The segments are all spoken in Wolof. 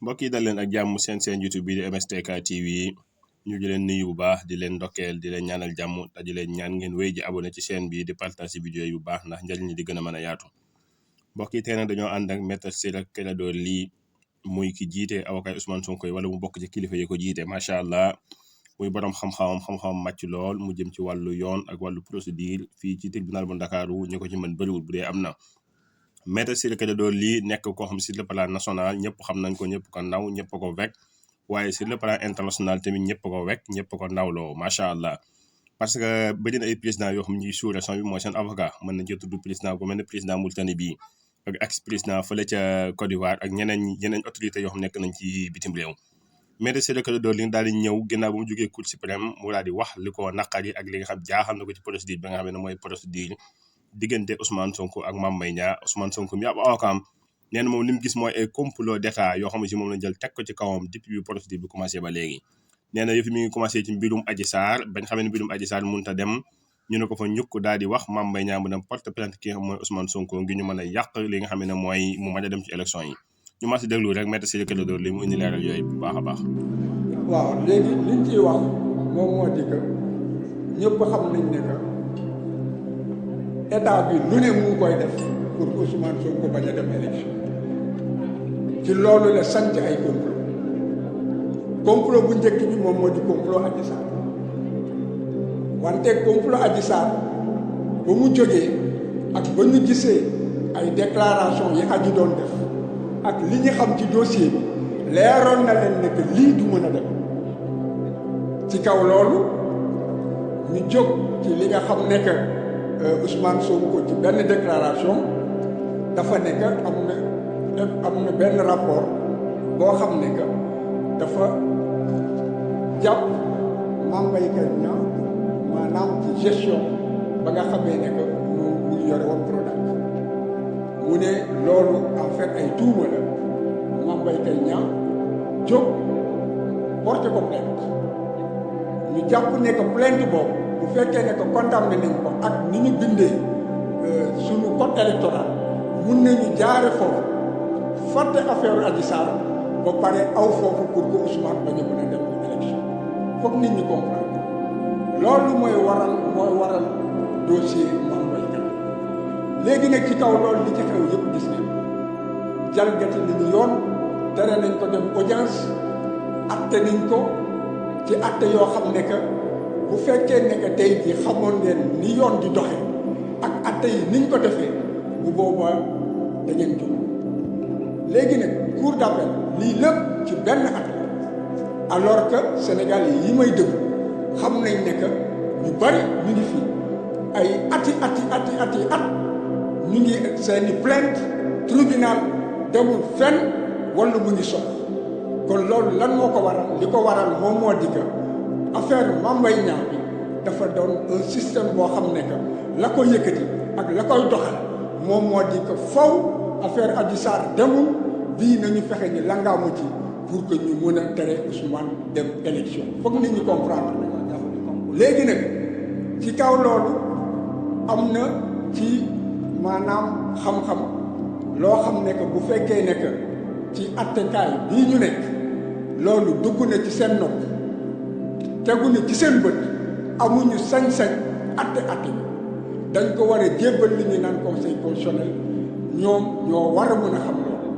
mbokk yi dal leen ak jàmm seen YouTube bi di MSTK TV ñu di leen nuyu bu baax di leen ndokkeel di leen ñaanal jàmm te di leen ñaan ngeen wéy ji abonné ci chaîne bi di partage vidéo yu baax ndax njariñ di gën a mën a yaatu. mbokk yi tey nag dañoo ànd ak maître ciré lii muy ki jiite avocat Ousmane Sonko wala mu bokk ci kilifa yi ko jiite macha allah muy borom xam-xamam màcc lool mu jëm ci wàllu yoon ak wàllu procédure fii ci tribunal bu Ndakaaru ñu ko ci mën bëriwul bu dee am na. maître ciré lii nekk koo xam sur le plan national ñëpp xam nañ ko ñëpp ko naw ñëpp ko wekk waaye sur le plan international tamit ñëpp ko wekk ñëpp ko nawloo macha allah. parce que bëri na ay président yoo xam ne ñuy sous région bi mooy seen avocat mën nañ ci tudd président bu mel ne président Mauritanie bii ak ex président fële ca Côte d'Ivoire ak yeneen autorités yoo xam nekk nañ ci bitim réew. maître ciré li daal di ñëw ginnaaw ba mu jógee cour suprême mu daal di wax li ko naqari ak li nga xam jaaxal na ko ci procédure bi nga xam ne mooy procédure diggante Ousmane Sonko ak Mame Mbaye Niang. Ousmane Sonko mi ab avocat nee na moom li mu gis mooy ay complot d'état yoo xam ne si moom la jël teg ko ci kawam depuis bi procédure bi commencé ba léegi. nee na yëf mi ngi commencé ci mbirum Adji Sarr bañ xam ne mbirum Adji Sarr mënut a dem ñu ne ko fa ñukk daal di wax Mame Mbaye Niang mu dem porte plainte ki nga xam mooy Ousmane Sonko ngir ñu mën a yàq li nga xam ne mooy mu mën a dem ci élection yi. ñu ma si déglu rek maître ciré li mu indi leeral yooyu bu baax a baax. waaw léegi liñ ciy wax moom moo di que ñëpp xam nañ ne que état bi lu ne mu ngi koy def pour Ousmane Sonko bañ a dem élection ci loolu la sant ay complot bu njëkk bi moom moo di complot Adji Sarr wante complot Adji Sarr ba mu jógee ak ba ñu gisee ay déclaration yi Adji doon def ak li ñu xam ci dossier bi leeroon na leen ne que lii du mën a dem ci kaw loolu ñu jóg ci li nga xam ne que Ousmane Sonko ci benn déclaration dafa ne que am na benn rapport boo xam ne que dafa jàpp Mame Mbaye Niang maanaam ci gestion ba nga xamee ne que mu ngi yore woon Prodac mu ne loolu en fait ay tuuma la Mame Mbaye Niang jóg porté ko plainte ñu jàpp ne que plainte boobu bu fekkee ne que condamné nañ ko ak ni ñu bindee suñu code électoral mun nañu jaare foofu fàtte affaire Adji Sarr ba pare aw foofu pour que Ousmane bañ a mën a dem élection foog nit ñi comprendre loolu mooy waral dossier Mame Mbaye Niang léegi nag ci kaw loolu li ci xew yëpp gis nañ jalgati nañu yoon tere nañ ko dem audience atte nañ ko ci atte yoo xam ne que bu fekkee ne que tey jii xamoon ngeen ni yoon di doxe ak atte yi niñ ko defee bu boobaa da ngeen jóg léegi nag cour d'appel lii lépp ci benn at alors que Sénégal yi may dëgg xam nañ ne que ñu bari ñu ngi fi ay at ñu ngi seeni plainte tribunal demul fenn wala mu ngi sox kon loolu lan moo ko waral li ko waral moom moo di que affaire Mame Mbaye Niang bi dafa doon un système boo xam ne que la ko yëkkati ak la koy doxal moom moo di que faw affaire Adji Sarr demul bii nañu fexe ñu langaamu ci pour que ñu mën a tere Ousmane dem élection foog nit ñi comprendre léegi nag ci kaw loolu am na ci maanaam xam-xam loo xam ne que bu fekkee ne que ci attekaay bii ñu nekk loolu dugg na ci seen nopp tegu na ci seen bët amuñu sañ-sañ atte dañ ko war a jébbal li ñu naan conseil constitutionnel ñoom ñoo war a mën a xam loolu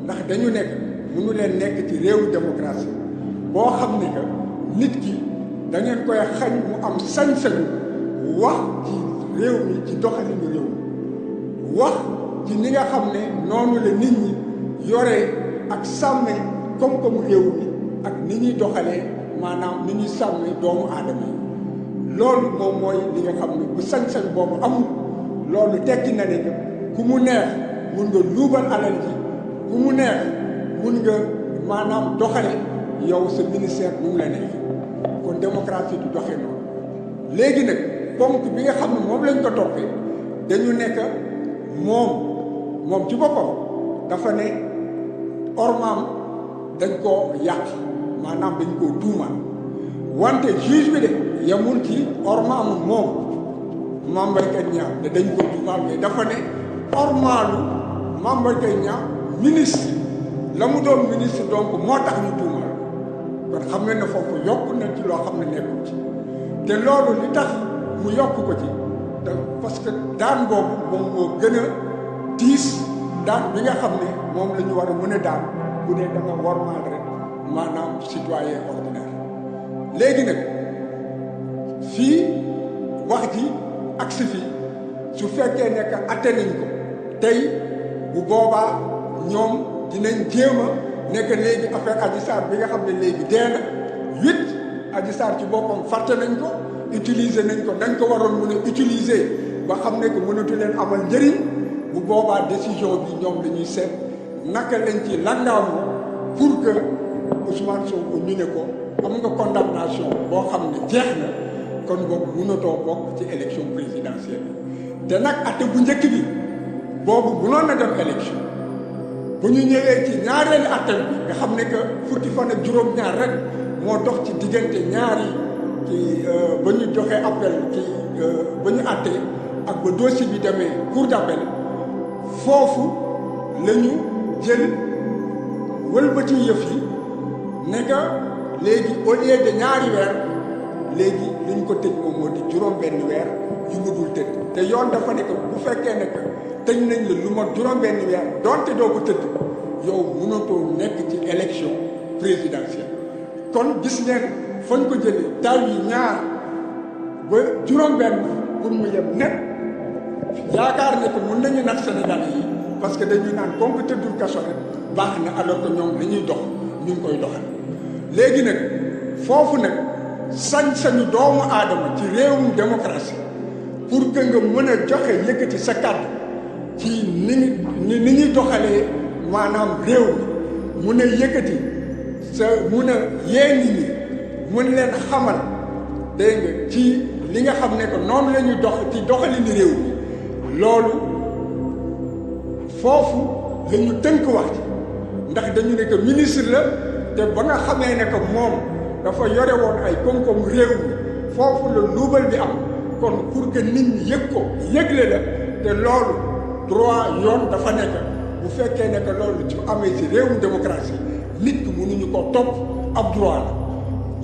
ndax dañu nekk mënu leen nekk ci réewu démocratie boo xam ne que nit ki da ngeen koy xañ mu am sañ-sañu wax ci réew mi ci doxalinu réew mi wax ci ni nga xam ne noonu la nit ñi yoree ak sàmme koom-koomu réew mi ak ni ñuy doxalee maanaam ni ñuy sàmme doomu aadama yi loolu moom mooy li nga xam ne bu sañ-sañ boobu amul loolu tekki na ne que ku mu neex mun nga luubal alal ji ku mu neex mun nga maanaam doxale yow sa ministère nu mu la neex kon démocratie du doxee noonu léegi nag ponk bi nga xam ne moom lañ ko toppee dañu nekk moom ci boppam dafa ne ormaam dañ koo yàq maanaam dañ koo tuumaal wante juge bi de yemul ci ormaamu moom Mame Mbaye Niang te dañ koo tuumaal mais dafa ne ormaalu Mame Mbaye Niang ministre la mu doon ministre donc moo tax ñu tuumal kon xam nga ne foofu yokk na ci loo xam ne nekkul ci te loolu li tax mu yokk ko ci te parce que daan boobu moom moo gën a diis daan bi nga xam ne moom la ñu war a mën a daan bu dee da nga wormaal rek maanaam citoyen ordinaire léegi nag fii wax ji agsi fii su fekkee ne que atte nañ ko tey bu boobaa ñoom dinañ jéem a nekk léegi affaire Adji Sarr bi nga xam ne léegi dee na 8 Adji Sarr ci boppam fàtte nañ ko utiliser nañ ko dañ ko waroon mën a utiliser ba xam ne que mënatu leen amal njëriñ bu boobaa décision bi ñoom dañuy seet naka lañ ci langaamoo pour que Ousmane Sonko ñu ne ko am nga condamnation boo xam ne jeex na kon boobu mënatoo bokk ci élection présidentielle te nag atte bu njëkk bi boobu mënoon na dem élection bu ñu ñëwee ci ñaareelu atte bi nga xam ne que fukki fan ak juróom-ñaar rek moo dox ci diggante ñaari ci ba ñu joxee appel ci ba ñu atte ak ba dossier bi demee cour d'appel foofu la ñu jël wëlbati yëf yi ne que léegi au lieu de ñaari weer léegi li ñu ko tëj moom moo di juróom-benn weer yu mu dul tëdd te yoon dafa ne que bu fekkee ne que tëj nañ la lu mot juróom-benn weer donte doo ko tëdd yow mënatoo nekk ci élection présidentielle kon gis ngeen fañ ko jëlee taw yi ñaar ba juróom-benn pour mu yem net yaakaar ne que mën nañu nag Sénégal yi parce que dañuy naan comme que tëddul kaso rek baax na alors que ñoom li ñuy dox ñu ngi koy doxal léegi nag foofu nag sañ-sañu doomu aadama ci réewum démocratie pour que nga mën a joxe yëkkati sa kàddu ci ni ñuy doxalee maanaam réew mi mun a yëkkati sa mun a yee nit ñi mun leen xamal dégg nga ci li nga xam ne que noonu la ñuy dox ci doxalini réew mi loolu foofu la ñu tënk wax ci ndax dañu ne que ministre la te ba nga xamee ne que moom dafa yore woon ay koom-koom réew mi foofu la luubal bi am kon pour que nit ñi yëg ko yëgle la te loolu droit yoon dafa nekk bu fekkee ne que loolu ci amee ci réewum démocratie nit ki mënuñu ko topp ab droit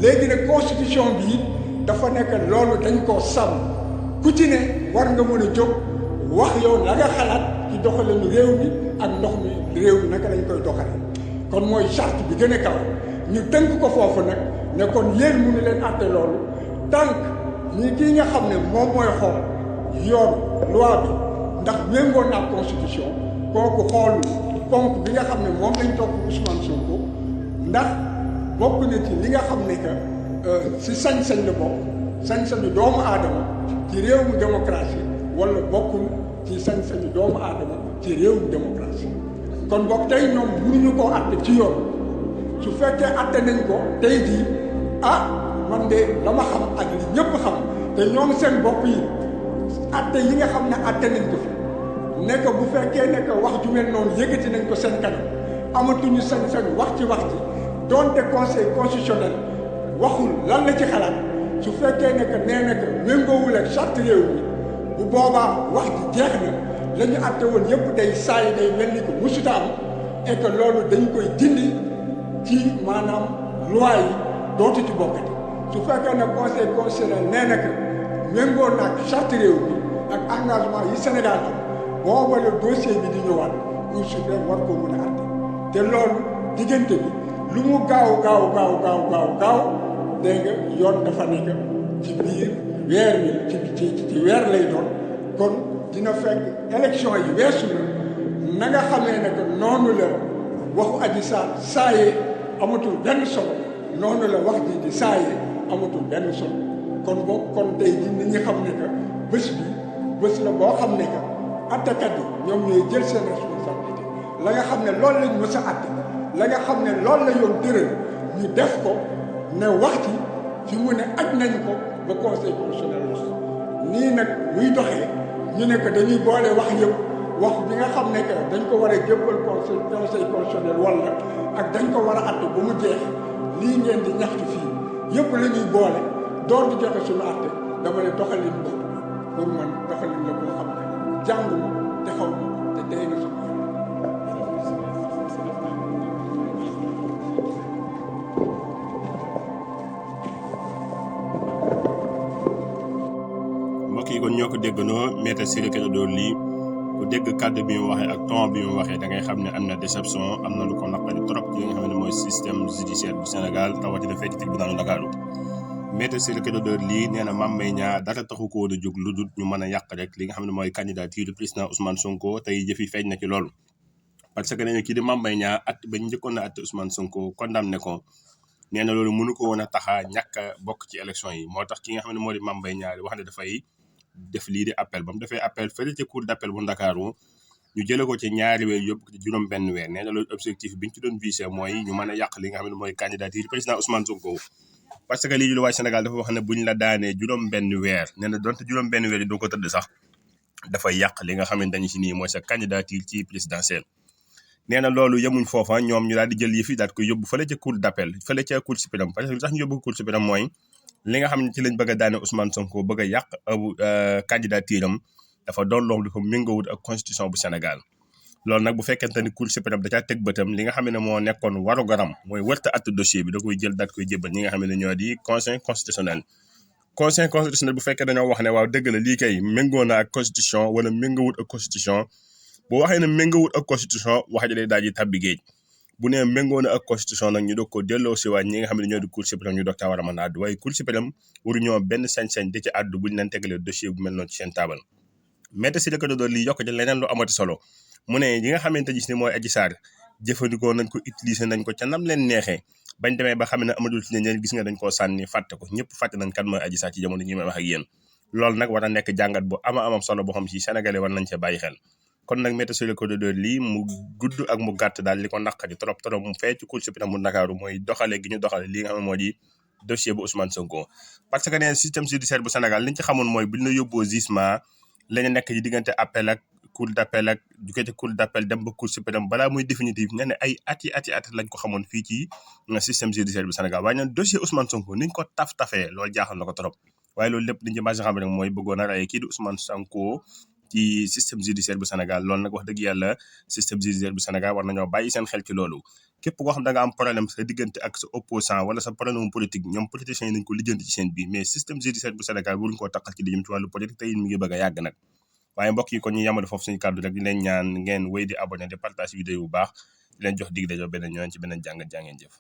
la léegi nag constitution bi dafa nekk loolu dañ koo sàmm ku ci ne war nga mën a jóg wax yow la nga xalaat ci doxalinu réew mi ak ndox mi réew mi naka lañ koy doxale kon mooy charte bi gën a kaw ñu tënk ko foofu nag ne kon yéen mënu leen àtte loolu tant ñi kii nga xam ne moom mooy xool yoon loi bi ndax méngoo naa constitution kooku xool ponk bi nga xam ne moom lañ topp Ousmane Sonko ndax bokk na ci li nga xam ne que si sañ-sañ la bokk sañ-sañu doomu aadama ci réewum démocratie wala bokkul ci sañ-sañu doomu aadama ci réewum démocratie kon boog tey ñoom mënuñu koo àtte ci yoon su fekkee àtte nañ ko tey jii man de la ma xam ak li ñëpp xam te ñoom seen bopp yi àtte yi nga xam ne àtte nañ ko fi nekk bu fekkee nekk wax ju mel noonu yëkkati nañ ko seen kanam amatuñu sañ-sañ wax ci wax ci donte conseil constitutionnel waxul lan la ci xalaat su fekkee nekk nee na que méngoowul ak charte réew mi bu boobaa wax ji jeex na la ñu àtte woon yëpp day saay day mel ni ko musuta am et que loolu dañ koy dindi ci maanaam loi yi dootu ci bokkati su fekkee ne conseil constitutionnel nee na que méngoo naag charte réew mi ak engagement yi Sénégal am booba la dossier bi di ñëwaat Cour suprême war koo mën a àtte te loolu diggante bi lu mu gaaw dégg nga yoon dafa nekk ci biir weer wi ci weer lay doon kon dina fekk élection yi weesu na nga xamee ne que noonu la waxu Adji Sarr saayee amatul benn solo noonu la wax ji di saayee amatul benn solo kon boobu kon tey ji nit ñi xam ne que bés la boo xam ne que attekat yi ñoom ñooy jël seen responsabilité la nga xam ne loolu lañ mës a atte la nga xam ne loolu la yoon tëral ñu def ko ne wax ci fi mu ne aj nañ ko ba conseil constitutionnel wax nii nag muy doxee ñu ne que dañuy boole wax yëpp wax bi nga xam ne que dañ ko war a jébbal conseil constitutionnel wala ak dañ ko war a atte ba mu jeex lii ngeen di ñaxtu fii yëpp la ñuy boole door di joxe suñu atte dama ne doxalin boobu pour man doxalin la boo xam ne jàngu ma te xaw ma te tey na suñu ñoo ko déggandoo maître Ciré lii ku dégg kàddu bi mu waxee ak ton bi mu waxee da ngay xam ne am na déception am na lu ko naqari trop ci li nga xam ne mooy système judiciaire bu Sénégal rawatina fekk tribunal Ndakaaru maître Ciré lii nee na Mame Mbaye Niang dara taxu ko woon a jóg lu dul ñu mën a yàq rek li nga xam ne mooy candidature président Ousmane Sonko tey jëfi feeñ na ci loolu parce que nee na kii di Mame Mbaye Niang at ba njëkkoon na atte Ousmane Sonko condamné ko nee na loolu mënu ko woon a taxa ñàkk a bokk ci élection yi moo tax ki nga xam ne moo di Mame Mbaye Niang wax ne dafay def lii di appel ba mu defee appel fële ca cour d'appel bu Ndakaaru ñu jële ko ci ñaari weer yóbbu ko ci juróom benn weer nee na loolu objectif bi ñu ci doon visé mooy ñu mën a yàq li nga xam ne mooy candidature président Ousmane Sonko parce que lii di lu waay Sénégal dafa wax ne buñ la daanee juróom benn weer nee na donte juróom benn weer yi doo ko tëdd sax dafay yàq li nga xamante ni si nii mooy sa candidature ci présidentielle nee na loolu yemuñ foofa ñoom ñu daal di jël yëf yi daal koy yóbbu fële ca cour d'appel fële ca cour suprême parce que lu tax ñu yóbbu cour suprême mooy li nga xam ne ci lañ bëgg a daane Ousmane Sonko bëgg a yàq candidature am dafa doon loolu ko méngoowut ak constitution bu Sénégal loolu nag bu fekkente ni cour suprême da caa teg bëtam li nga xam ne moo nekkoon waru garam mooy wërta att dossier bi da koy jël daal koy jébbal ñi nga xam ne ñoo di conseil constitutionnel bu fekkee dañoo wax ne waaw dëgg la lii kay méngoo na ak constitution wala méngoowut ak constitution bu waxee ne méngoowut ak constitution wax ji day daal di tabbi géej bu nee méngoo na ak constitution nag ñu doog ko delloo si waat ñi nga xam ne ñoo di cour suprême ñu doog taa war a mën a àddu waaye cour suprême waru ñoo benn sañ-sañ di ci àddu buñ leen tegalee dossier bu mel noonu ci seen taabal maître Ciré lii yokk ci leneen lu amati solo mu ne yi nga xamante gis ni mooy Adji Sarr jëfandikoo nañ ko utiliser nañ ko ca nam leen neexee bañ demee ba xam ne amatul ci ñeneen gis nga dañ koo sànni fàtte ko ñëpp fàtte nañ kan mooy Adji Sarr ci jamono ñi may wax ak yéen loolu nag war a nekk jàngat bu amam solo boo xam si sénégalais war nañ cee bàyyi xel kon nag maître Ciré lii mu gudd ak mu gàtt daal li ko naqari trop mu fee ci cour suprême bu Ndakaaru mooy doxale gi ñu doxale li nga xam ne moo di dossier bu Ousmane Sonko parce que nee système judiciaire bu Sénégal liñ ci xamoon mooy buñ la yóbboo jugement lañu nekk ci diggante appel ak cour d'appel ak jugee ci cour d'appel dem ba cour suprême balaa muy définitive nee na ay at lañ ko xamoon fii ci système judiciaire bu Sénégal waaye nag dossier Ousmane Sonko niñ ko tafee loolu jaaxal na ko trop waaye loolu lépp liñ ci magi xam rek mooy bëggoon a rey kii di Ousmane Sonko ci système judiciaire bu Sénégal loolu nag wax dëgg yàlla système judiciaire bu Sénégal war nañoo bàyyi seen xel ci loolu képp koo xam da nga am problème sa diggante ak sa opposant wala sa problème politique ñoom politiciens yi nañ ko lijjanti ci seen biir mais système judiciaire bu Sénégal waruñu koo taxal ci li jëm ci wàllu politique te mi ngi bëgg a yàgg nag waaye mbokk yi kon ñu yamale foofu suñu kàddu rek di leen ñaan ngeen wéy di abonné di partage vidéo bu baax di leen jox dig dajo beneen ñoon ci beneen jàngat jàngeen jëf